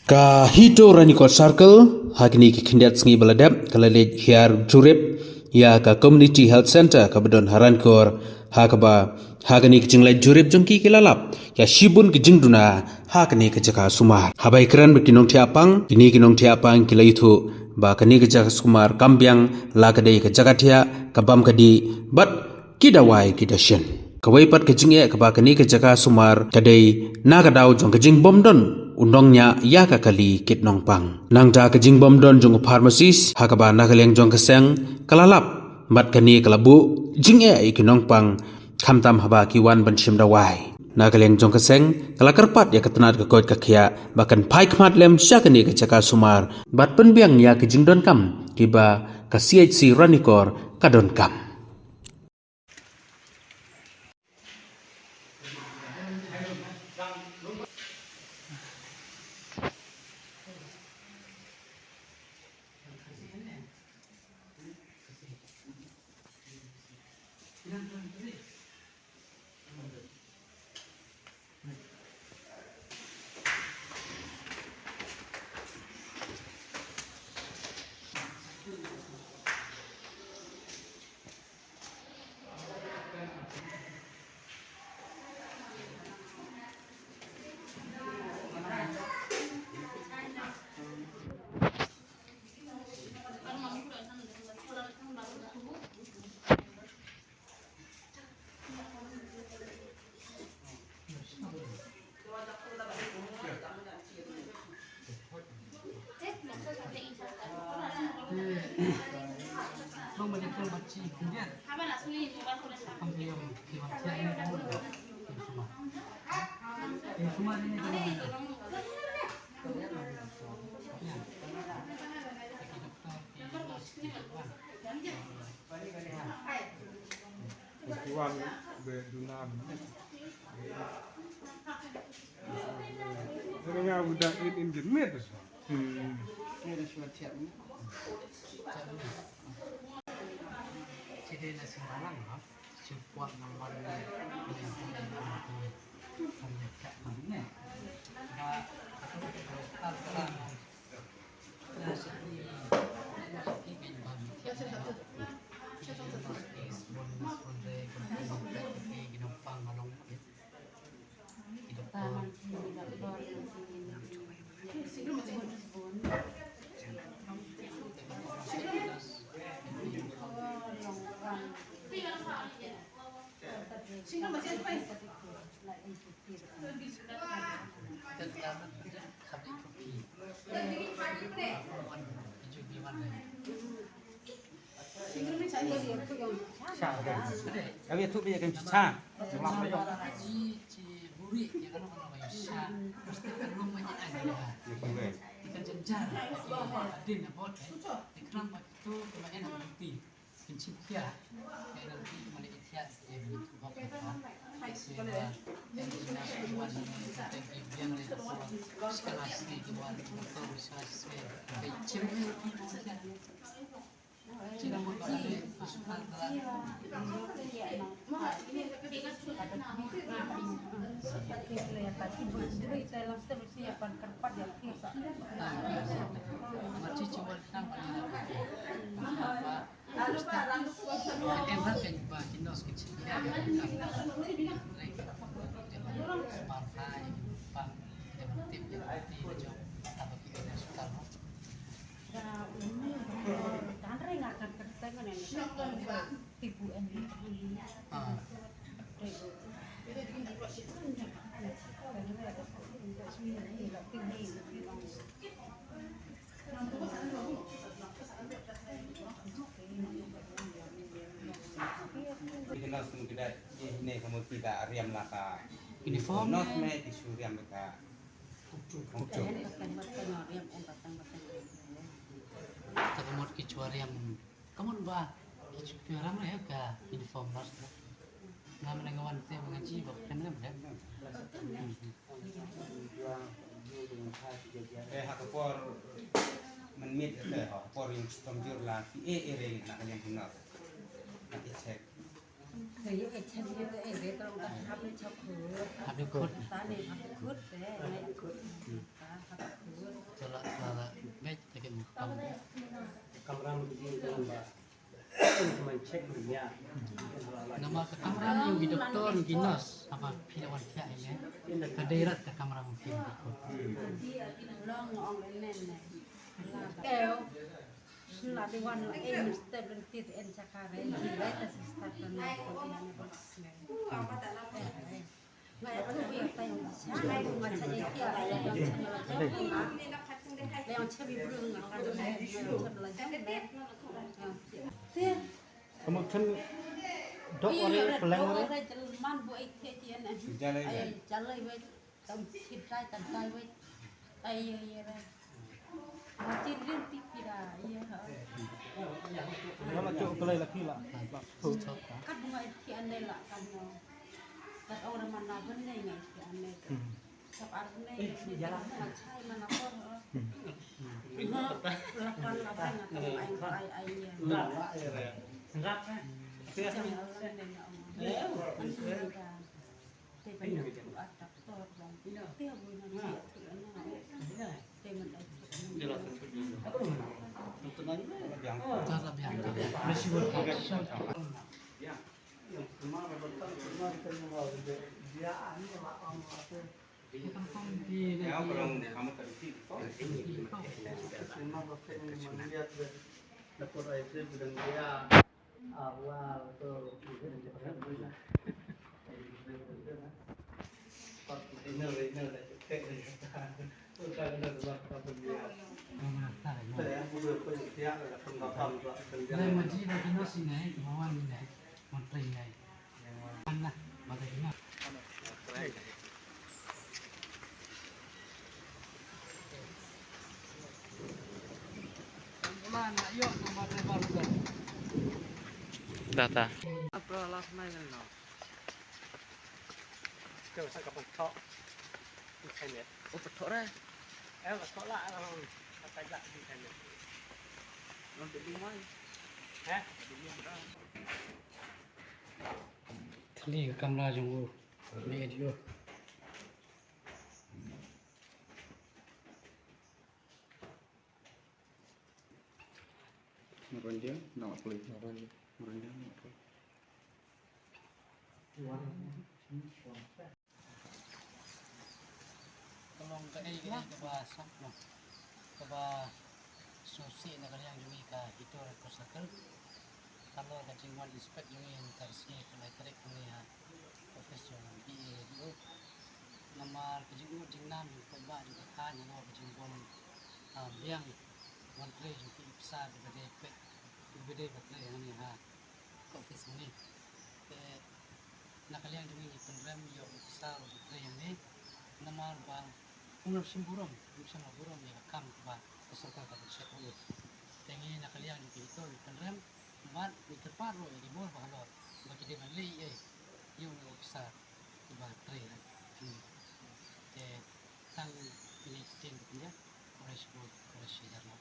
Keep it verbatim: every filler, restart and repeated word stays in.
Ka HITO Ranikor Circle, ha kine ki khyndiat sngi ba la dep, ka la leit hiar jurip ïa ka Community Health Centre kaba don ha Ranikor, ha kaba, ha kane ka jingleit jurip jong ki ki la lap ïa shibun ki jingduna ha kane ka jaka sumar. Haba ïakren bad ki nongthiah pang, kine ki nongthiah pang ki la ïathuh ba kane ka jaka sumar kam biang la ka dei ka jaka thiah, ka bam ka dih bad ki dawai ki dashin. Kawei pat ka jingeh kaba kane ka jaka sumar ka dei na ka daw jong ka jingbym don u nongñiah ïa ka kali kit nongpang. Nangta ka jingbym don jong u pharmacist ha kaba na ka liang jong ka seng ka la lap bad kane ka la buh jingeh ïa ki nongpang khamtam haba ki wan ban shim dawai. Na ka liang jong ka seng ka la kyrpad ïa ka tnat ka koit ka khiah ba kan phai khmat lem sha kane ka jaka sumar bad pynbiang ïa ka jingdonkam kiba ka C H C Ranikor ka donkam. Wan be duna minit. Nga udah in in minit. Hmm. Sa, okay. Abi tu bi kan sa. Uniform. Ka mut ki chuariam. Ka mut ba ki chuariam ne ka uniform ras. Nga mane nga wan te nga ji ba kren ne ba. Eh, ha ka por mynmiet te, ha ka por ïing shitom jur la ki e e re na ka liang ki nor. Na ki check. Hap de khut. Chala chala bek ta ke mukam. Kamra mukam ba. Namar ka kamra ngi doktor ngi nurse, haba phi la wan thiah ïa ka dei rat ka kamra mukam. Long ong nen ne. Keo. Sna di wan la em step len tit en chakare. Ki lai ta si start na ko ina ne ko sngai. Kamu kan dok ore peleng ore. Nama tu kelai laki lah. Kat bunga iti ane lah kan no. Kat orang mana benda ngai iti ane. Hmm. Sab ar benda ngai iti ane chai mana kor. Hmm. Lapan lapan atau ai ai ai ya. Enggak. Jangan Allah ngai na Allah. Ante ban dak tu atak tor ban. Te bu na ti tu na. Te man ai. Data. Thli ka kamra jong u. Ni dio. Maroon dia, nak play. Maroon dia. Maroon dia, nak play. Ka long kaei kaei kaba sap noh, kaba sngewsih na ka liang jong ngi ka HITO Raipur Circle. Halor ka jingwan inspect jong ngi ha ka sngi khatlai tarik jong ngi ha office jong DA DO. Namar ka jingud jingnam jong ka paidbah jong ka thaiñ halor ka jingbym, ah, biang wan trei jong ki officer kiba dei peit, kiba dei ba trei hangne ha ka office hangne. Te na ka liang jong ngi ngi pynrem ïa u officer uba trei hangne namar ba um shym burom, um shym la burom ïa ka kam kaba ka sorkar ka pynshai ïa u. Te ngi na ka liang jong ki HITO ngi pynrem bad ngi kyrpad ruh ïa ki bor ba halor ba ki dei ban leh ei ei ïa une u officer uba trei hangne. Te tang kine ki ktien ba pynjah. Khublei shibun, khublei shihajar.